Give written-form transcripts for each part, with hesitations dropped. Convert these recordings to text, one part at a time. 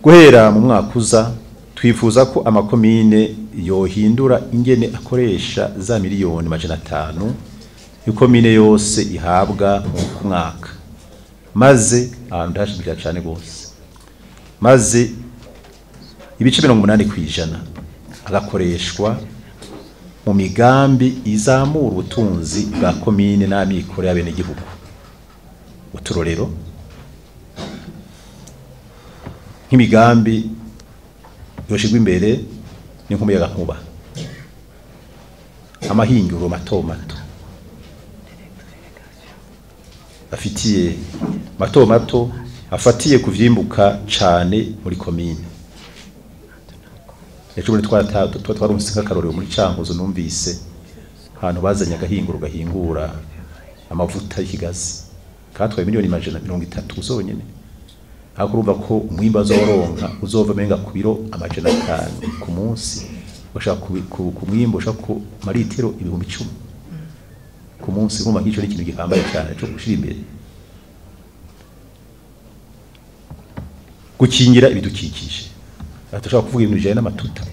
Guhera mu mwaka uza twifuza ko amakomine yohindura ingene akoresha za miliyoni 500 ikomine yose ihabwa mu mwaka, maze ahantu ndashimira cyane gose, maze ibice 80% agakoreshwa mu migambi izamura ubutunzi bwa komine n'amikoro y'abenegihugu. Uturorero nk'imigambi yoshigwa imbere ni nk'umuyagankuba, amahinguro mato mato afitiye mato mato afatiye kuvyimbuka cane muri komine. Ejo muri twarumvise nk'akarorero muri Cankuzo, numvise ahantu bazanye agahinguro gahingura amavuta y'ikigazi katwaye miliyoni 130 zonyene. Aho urumva ko umwimba azoronka uzova menga ku biro 500 ku munsi, bashaka ku mwimbo ushaka ku maritero 10,000 ku munsi. Urumva nk'ico ni ikintu gihambaye cyane cyo gushira imbere. Gukingira ibidukikije, turashaka kuvuga ibintu bijanye n'amatuta.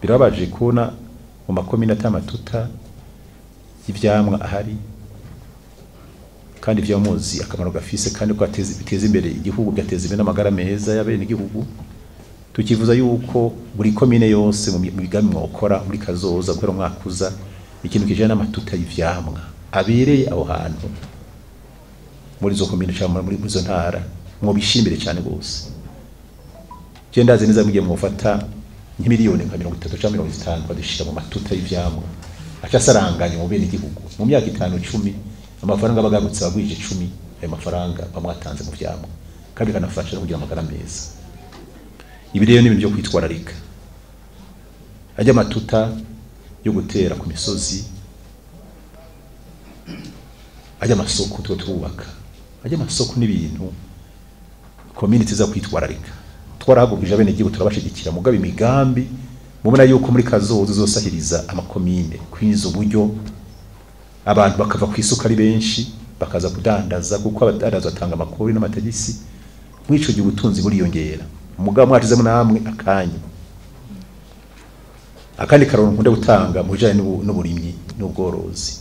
Birababaje kubona mu makomine atamatuta y'ivyamwa ahari, kandi vyamuzi akamaro gafise, kandi ko biteza imbere igihugu, byateza imbere n'amagara meza y'abene igihugu. Tukivuza yuko buri komine yose mu migambi mwokora muri kazoza guhera umwaka uza, ikintu kijanye n'amatuta y'ivyamwa abereye aho hantu muri zo komine cyangwa muri izo ntara mwobishimbire cyane gose. Je ndazi neza mugiye mwofata nk'imiliyoni nka 30 cyangwa 50 badishira mu matuta y'ivyamwa aca saranganye mu bene igihugu, mu myaka 5 10 amafaranga bagagutse bagwije 10 ayo mafaranga bamwatanze mu vyamwa, kandi kanafasha no kugira amagara meza. Ibi rero ni ibintu byo kwitwararika. Ajya amatuta yo gutera ku misozi, ajya amasoko tuba twubaka, ajya amasoko n'ibintu community za kwitwararika. Twarahagurukije abene gihugu turabashigikira, mugabo imigambi mubona yuko muri kazoza uzosahiriza amakomine kwinjiza uburyo, abantu bakava ku isuka ari benshi bakaza kudandaza, kuko abadandaza batanga amakori n'amatagisi. Mwico gihe ubutunzi buriyongera, mugabo mwatizemo namwe akanyu. Akandi karongo nkunda gutanga mu bijanye n'uburimyi n'ubworozi,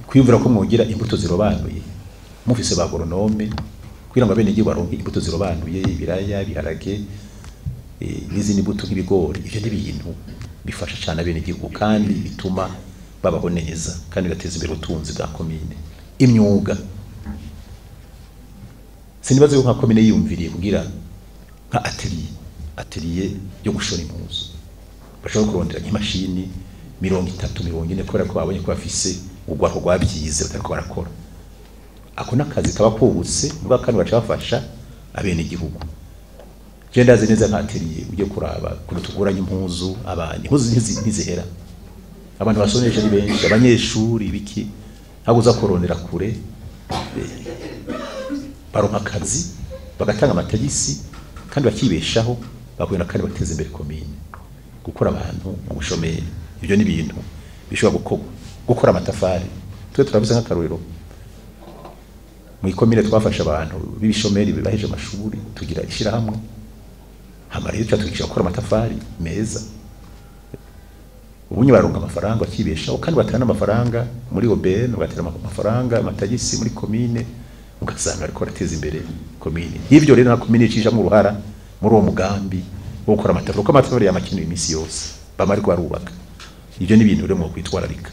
kwiyumvira ko mwogira imbuto zirobanuye mufise ba agronome, kugira ngo abenegihugu baronke imbuto zirobanuye, ibiraya, ibiharage, n'izindi mbuto nk'ibigori. Ivyo ni ibintu bifasha cyane abenegihugu kandi bituma babaho neza, kandi bigateza imbere ubutunzi bwa komine. Imyuga, sinibaze ko nka komine yiyumviriye kugira nka atelier yo gushona impuzu, bashobora kurondera nk'imashini 30 40 kubera ko babonye ko bafise urwako rwabyize batariko barakora. Ako nakazi kaba kubutse mbwa kandi baca bafasha abene igihugu. Je ndazi neza nka atelier ujye kuraba kuntu tuguranye impuzu, abantu impuzu ntizihera, abantu basonesha ni benshi, abanyeshuri biki, haguza kurondera kure, baronka akazi bagatanga amatagisi kandi bakibeshaho, bakubona kandi bateza imbere komine. Gukora abantu mu bushomeri, ibyo ni ibintu bishobora gukorwa. Gukora amatafari, twe turabize nk'akarorero mu ikomine twafasha abantu b'ibishomeri baheje amashuri, tugira ishirahamwe hama rero tukigisha gukora amatafari meza. Ubunye baronka amafaranga bakibeshaho, kandi batana amafaranga muri OBN, batera amafaranga amatagisi muri komine, ugasanga ariko arateza imbere komine. Ivyo rero na komine cijamwo uruhara muri uwo mugambi wo gukora amatafari, kuko amatafari yamakenewe iminsi yose bama ariko barubaka. Ivyo ni ibintu rero mu kwitwararika.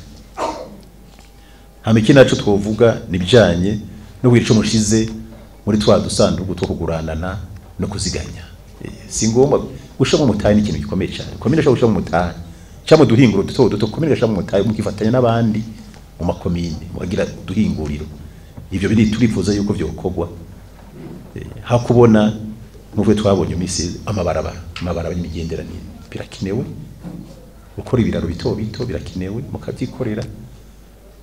Hama ikindi naco twovuga ni bijanye no kugira ico mushize muri twa dusanduku two kuguranana no kuziganya. Si ngombwa gushira mu mutahe, ni ikintu gikomeye cyane. Komine ishobora gushira mu mutahe cyangwa duhinguro duto duto, komine igashira mu mutahe mukifatanya n'abandi mu makomine mukagira duhinguriro. Ivyo biri turifuza yuko vyokorwa. Hakubona nk'uko twabonye imisi amabarabara y'imigenderanire birakenewe, gukora ibiraro bito bito birakenewe, mukavyikorera,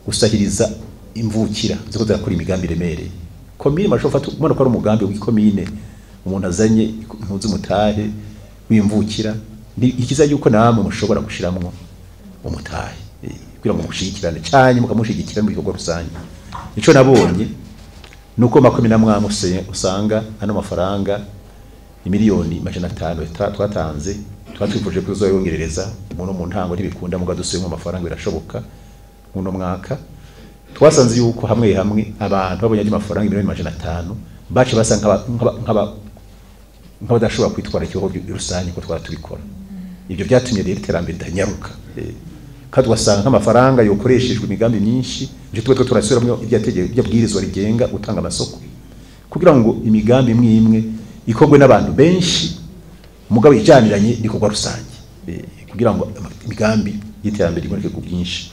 gusahiriza imvukira ziko zirakora imigambi remereye. Komine mashobora gufata ubona ko ari umugambi w'ikomine, umuntu azanye impuzu mutahe w'imvukira, ni ikiza yuko namwe mushobora gushiramwo umutahe kugira ngo mushigikirane cyane, mukamushigikira mu bikorwa rusange. Ico nabonye nuko makomine amwe usanga ano mafaranga Imiliyoni 500 twatanze, twatwifuje ko tuzoyongerereza muno mu ntango, ntibikunda, muga dusubiyemo amafaranga birashoboka. Muno mwaka twasanze yuko hamwe hamwe abantu babonye andi mafaranga miliyoni 500 bace basa nk'abadashobora kwitwara ikigo rusange ko twara tubikora. Ibyo byatumye rero iterambere ritanyaruka, kandi ugasanga nk'amafaranga yokoreshejwe imigambi myinshi. Ivyo tuba turasubiramwo irya bwirizwa rigenga gutanga amasoko, kugira ngo imigambi imwe imwe ikorwe n'abantu benshi mugabo ijaniranye n'ikorwa rusange, kugira ngo imigambi y'iterambere iboneke ku bwinshi.